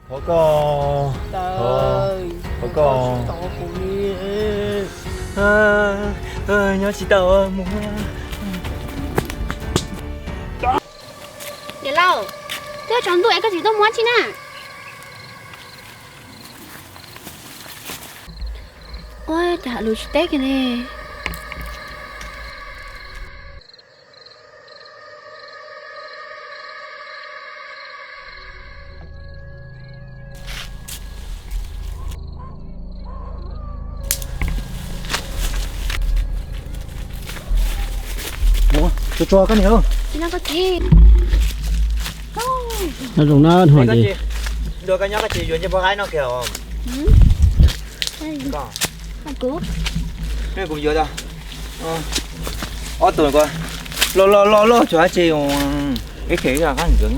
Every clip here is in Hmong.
Thov koj, thov koj, nyob tsis tau mus. Niam laus, twb tsaus ntuj es koj tseem tuaj mus tsi na? Ua cas lus tsis teb kiag li. Tsuag tsuag koj niam. Zoo na, nrog koj nyob koj tsis yuav ncej puab qaib no kiag. Kuv yuav ob tug loj loj loj tsuag tsi. Ib khev ib qab ntxeev.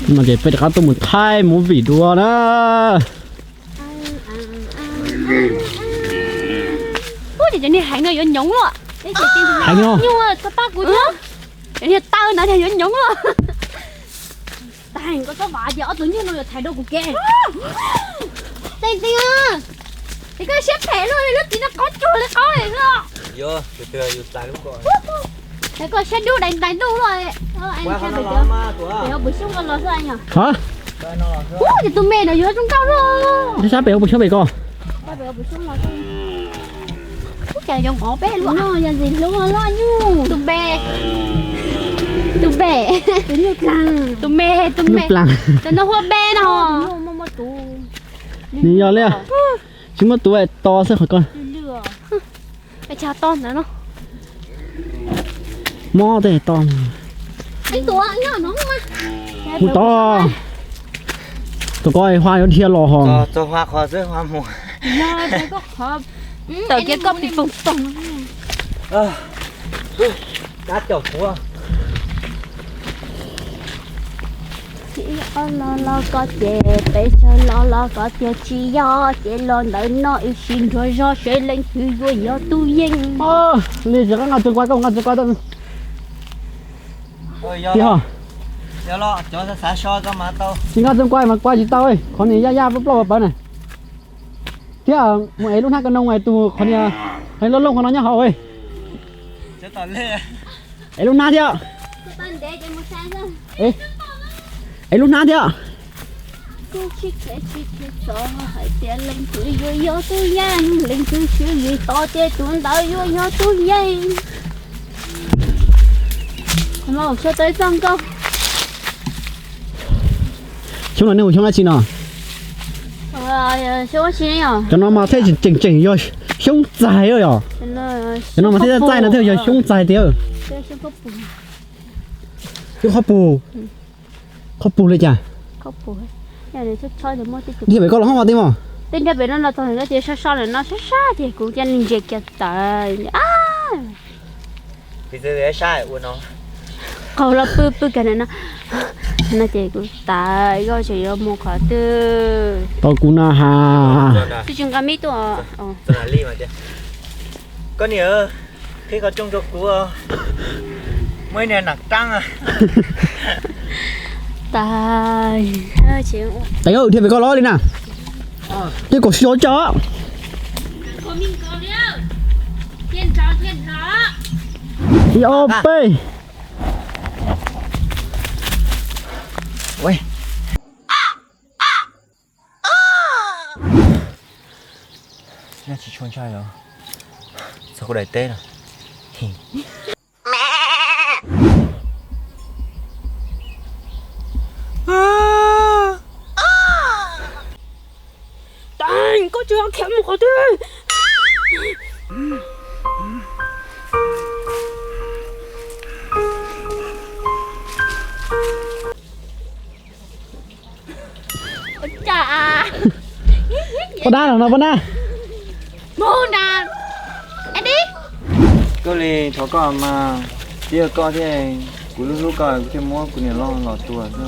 No ces peb rov qab tuaj mus thaij movie dua na. Ub, ces cov niag heev no yuav nyoov luaj. Heev no. Nyuj txog pab kuv thiab. Cov niag taw ntawd yuav nyoov luaj. Tag, koj txhob vam tias ob tug nyuj no yuav thaiv dua kuv kev. Teej Teej, es koj siab phem luaj li, lub txiv no qaub tsuag li qaub li. Koj siab dub dais ntais ntuj luaj. Pem hauv pus xyoob los xwb. Ub, ces tus me no yuav zoo nkauj luaj. Sab pem hauv pus xyoob pem ko. Ub, cas yuav nqov peb luaj no, yog ntxim hlub loj nyuj. Tus npe, tus npe, tus me, tus me, tus no hu npe no. Nws yog li tsis muaj tus to xwb qhov ko. Mob tej to. Mus tod, tus ko hua yuav dhia los ho. Txog hua qhov xwb hua mus. Tawm kiag koj pis poog poog. Dab caum kuv. Tsis ob lo lo koj ces peb tsawg lo lo koj tiag, tsis yog ces los ntawm no ib sim nrog zog seb leej twg yuav yog tus yeej. Li tsis qab nqa txoos kuav, koj nqa txoos kuav tau. Tsis ho, tsis nqa txoos kuav mas kuav tsis tau, qhov niag yaj yaj ploj ploj pawv na. Thiab mus ev lub hnab ka noog tus qhov niag looj looj qhov no nyob hauv. Ev lub hnab thiab. Ev lub hnab thiab. Kuv tsis kheev tsis kheev txog hais tias leej twg yuav yog tus yeej, leej twg swb yim to ces tus ntawd yuav yog tus yeej. Xyoo tau ib txoj nkauj. Xyoob no nej hu xyoob dab tsi no? Cov no mas thiaj tseem tseem yog xyoob txaig yom. Cov no mas thiaj txaij no thiaj yog xyoob txaig tiag. Xyoob qhov pug. Qhov pug li cas? Dhia pem koj los hoob mas tij mos. Tej dhia pem no los txog nws no ces sab sab lawm no sab sab ces kuv cia li ntsia kiag tawm. Qaug los pw pw kiag no no ces kuv tas koj tseem yuav mus qhov twg. Tau kuv na has. Twb tsis nqa mib tuaj. Koj niam, qhib qhov rooj rau kuv. Muaj ib niag nam raab. Tes dhia pem koj los li na. Tej kom sib zog tso. Ib ob peb. Nyaj tsis tshua ntshai os. Txog kuv daim teb no. Teeb, koj tsis khiav mus qhov twg. Poj dab no poj dab. Mus nrad. Koj li thov koj mas, twb yog koj thiab, kuv hlub hlub koj kuv thiaj muab kuv niam loj los tua xwb.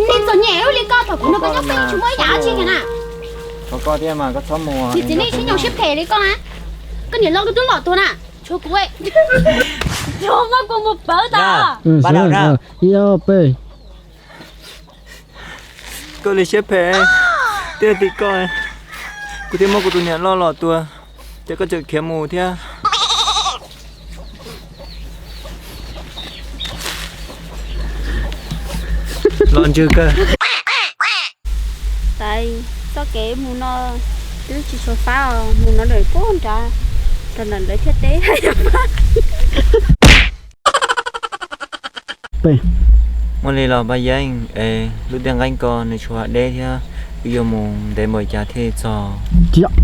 Nej txom nyem li koj, thaum kuv nrog koj nyob peb tsis muaj ib yam dab tsi kiag na. Thov koj thiab mas koj txhob mus. Niam txiv nej sib nyoog siab phem li koj na. Koj niam loj koj twb los tuag na, tshuav kuv. Yog mas kuv mus pawv tas. Ib ob peb. Koj li siab phem, twb yog tim koj, kuv thiaj muab kuv tus niam loj los tua, ces koj tseem khiav mus thiab. Los ntsws kawg. Tais, txoj kev mus no twb tsis tshua fab os, mus no lawm puag nrad, rau nram ntawd thiaj teb. Muaj li los Paj Yeeb, es lub tiaj nqeeb ko nws tshuav deb thiab, wb yuav mus ntev npaum cas thiaj txog? Tsis yog,